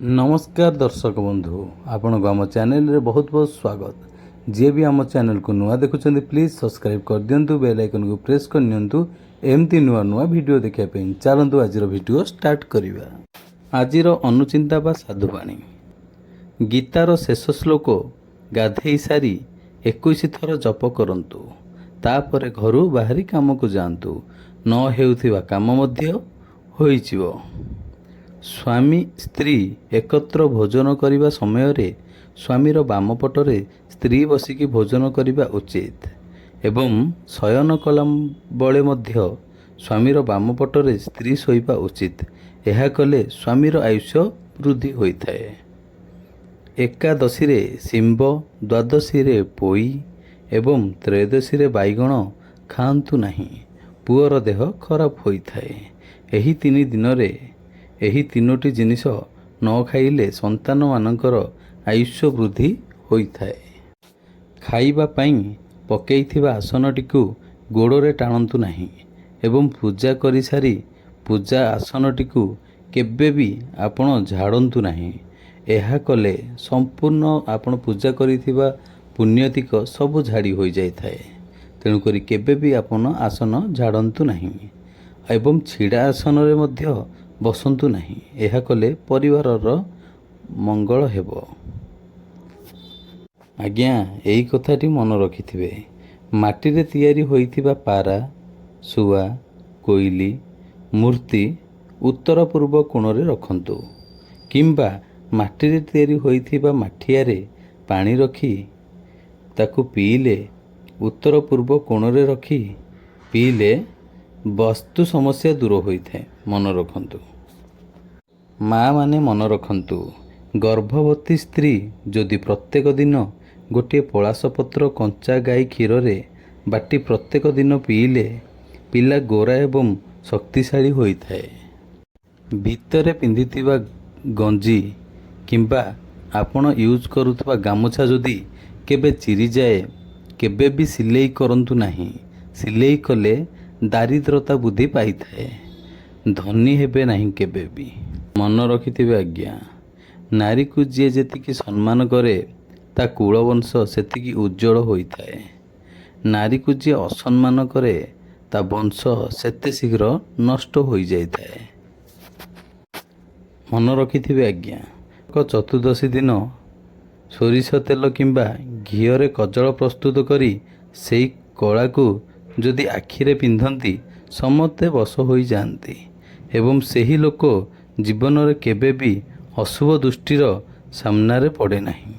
ନମସ୍କାର ଦର୍ଶକ ବନ୍ଧୁ, ଆପଣଙ୍କୁ ଆମ ଚ୍ୟାନେଲରେ ବହୁତ ବହୁତ ସ୍ୱାଗତ। ଯିଏ ବି ଆମ ଚ୍ୟାନେଲକୁ ନୂଆ ଦେଖୁଛନ୍ତି, ପ୍ଲିଜ୍ ସବସ୍କ୍ରାଇବ୍ କରିଦିଅନ୍ତୁ, ବେଲ୍ ଆଇକନ୍କୁ ପ୍ରେସ୍ କରିନିଅନ୍ତୁ ଏମିତି ନୂଆ ନୂଆ ଭିଡ଼ିଓ ଦେଖିବା ପାଇଁ। ଚାଲନ୍ତୁ, ଆଜିର ଭିଡ଼ିଓ ଷ୍ଟାର୍ଟ କରିବା। ଆଜିର ଅନୁଚିନ୍ତା ବା ସାଧୁବାଣୀ। ଗୀତାର ଶେଷ ଶ୍ଲୋକ ଗାଧେଇ ସାରି 21 ଥର ଜପ କରନ୍ତୁ। ତାପରେ ଘରୁ ବାହାରି କାମକୁ ଯାଆନ୍ତୁ। ନ ହେଉଥିବା କାମ ମଧ୍ୟ ହୋଇଯିବ। ସ୍ୱାମୀ ସ୍ତ୍ରୀ ଏକତ୍ର ଭୋଜନ କରିବା ସମୟରେ ସ୍ୱାମୀର ବାମ ପଟରେ ସ୍ତ୍ରୀ ବସିକି ଭୋଜନ କରିବା ଉଚିତ ଏବଂ ଶୟନ କଲା ବେଳେ ମଧ୍ୟ ସ୍ୱାମୀର ବାମ ପଟରେ ସ୍ତ୍ରୀ ଶୋଇବା ଉଚିତ। ଏହା କଲେ ସ୍ୱାମୀର ଆୟୁଷ୍ୟ ବୃଦ୍ଧି ହୋଇଥାଏ। ଏକାଦଶୀରେ ଶିମ୍ବ, ଦ୍ୱାଦଶୀରେ ପୋଇ ଏବଂ ତ୍ରୟୋଦଶୀରେ ବାଇଗଣ ଖାଆନ୍ତୁ ନାହିଁ। ପୁଅର ଦେହ ଖରାପ ହୋଇଥାଏ। ଏହି 3 ଦିନରେ ଏହି ତିନୋଟି ଜିନିଷ ନ ଖାଇଲେ ସନ୍ତାନମାନଙ୍କର ଆୟୁଷ୍ୟ ବୃଦ୍ଧି ହୋଇଥାଏ। ଖାଇବା ପାଇଁ ପକେଇଥିବା ଆସନଟିକୁ ଗୋଡ଼ରେ ଟାଣନ୍ତୁ ନାହିଁ ଏବଂ ପୂଜା କରିସାରି ପୂଜା ଆସନଟିକୁ କେବେ ବି ଆପଣ ଝାଡ଼ନ୍ତୁ ନାହିଁ। ଏହା କଲେ ସମ୍ପୂର୍ଣ୍ଣ ଆପଣ ପୂଜା କରିଥିବା ପୁଣ୍ୟତିକ ସବୁ ଝାଡ଼ି ହୋଇଯାଇଥାଏ। ତେଣୁକରି କେବେ ବି ଆପଣ ଆସନ ଝାଡ଼ନ୍ତୁ ନାହିଁ ଏବଂ ଛିଡ଼ା ଆସନରେ ମଧ୍ୟ ବସନ୍ତୁ ନାହିଁ। ଏହା କଲେ ପରିବାରର ମଙ୍ଗଳ ହେବ। ଆଜ୍ଞା, ଏଇ କଥାଟି ମନେ ରଖିଥିବେ। ମାଟିରେ ତିଆରି ହୋଇଥିବା ପାରା, ଶୁଆ, କୋଇଲି ମୂର୍ତ୍ତି ଉତ୍ତର ପୂର୍ବ କୋଣରେ ରଖନ୍ତୁ କିମ୍ବା ମାଟିରେ ତିଆରି ହୋଇଥିବା ମାଠିଆରେ ପାଣି ରଖି ତାକୁ ପିଇଲେ, ଉତ୍ତର ପୂର୍ବ କୋଣରେ ରଖି ପିଇଲେ ବାସ୍ତୁ ସମସ୍ୟା ଦୂର ହୋଇଥାଏ। ମନେ ରଖନ୍ତୁ ମା ମାନେ, ମନେ ରଖନ୍ତୁ, ଗର୍ଭବତୀ ସ୍ତ୍ରୀ ଯଦି ପ୍ରତ୍ୟେକ ଦିନ ଗୋଟିଏ ପଳାଶ ପତ୍ର କଞ୍ଚା ଗାଈ କ୍ଷୀରରେ ବାଟି ପ୍ରତ୍ୟେକ ଦିନ ପିଇଲେ ପିଲା ଗୋରା ଏବଂ ଶକ୍ତିଶାଳୀ ହୋଇଥାଏ। ଭିତରେ ପିନ୍ଧିଥିବା ଗଞ୍ଜି କିମ୍ବା ଆପଣ ୟୁଜ୍ କରୁଥିବା ଗାମୁଛା ଯଦି କେବେ ଚିରିଯାଏ, କେବେ ବି ସିଲେଇ କରନ୍ତୁ ନାହିଁ। ସିଲେଇ କଲେ ଦାରିଦ୍ରତା ବୃଦ୍ଧି ପାଇଥାଏ, ଧନୀ ହେବେ ନାହିଁ କେବେ ବି। ମନେ ରଖିଥିବେ ଆଜ୍ଞା, ନାରୀକୁ ଯିଏ ଯେତିକି ସମ୍ମାନ କରେ, ତା କୁଳବଂଶ ସେତିକି ଉଜ୍ଜଳ ହୋଇଥାଏ। ନାରୀକୁ ଯିଏ ଅସମ୍ମାନ କରେ, ତା ବଂଶ ସେତେ ଶୀଘ୍ର ନଷ୍ଟ ହୋଇଯାଇଥାଏ। ମନେ ରଖିଥିବେ ଆଜ୍ଞା, ଏକ ଚତୁର୍ଦ୍ଦଶୀ ଦିନ ସୋରିଷ ତେଲ କିମ୍ବା ଘିଅରେ କଜଳ ପ୍ରସ୍ତୁତ କରି ସେଇ କଳାକୁ ଯଦି ଆଖିରେ ପିନ୍ଧନ୍ତି, ସମସ୍ତେ ବଶ ହୋଇଯାଆନ୍ତି ଏବଂ ସେହି ଲୋକ ଜୀବନରେ କେବେ ବି ଅଶୁଭ ଦୃଷ୍ଟିର ସାମ୍ନାରେ ପଡ଼େ ନାହିଁ।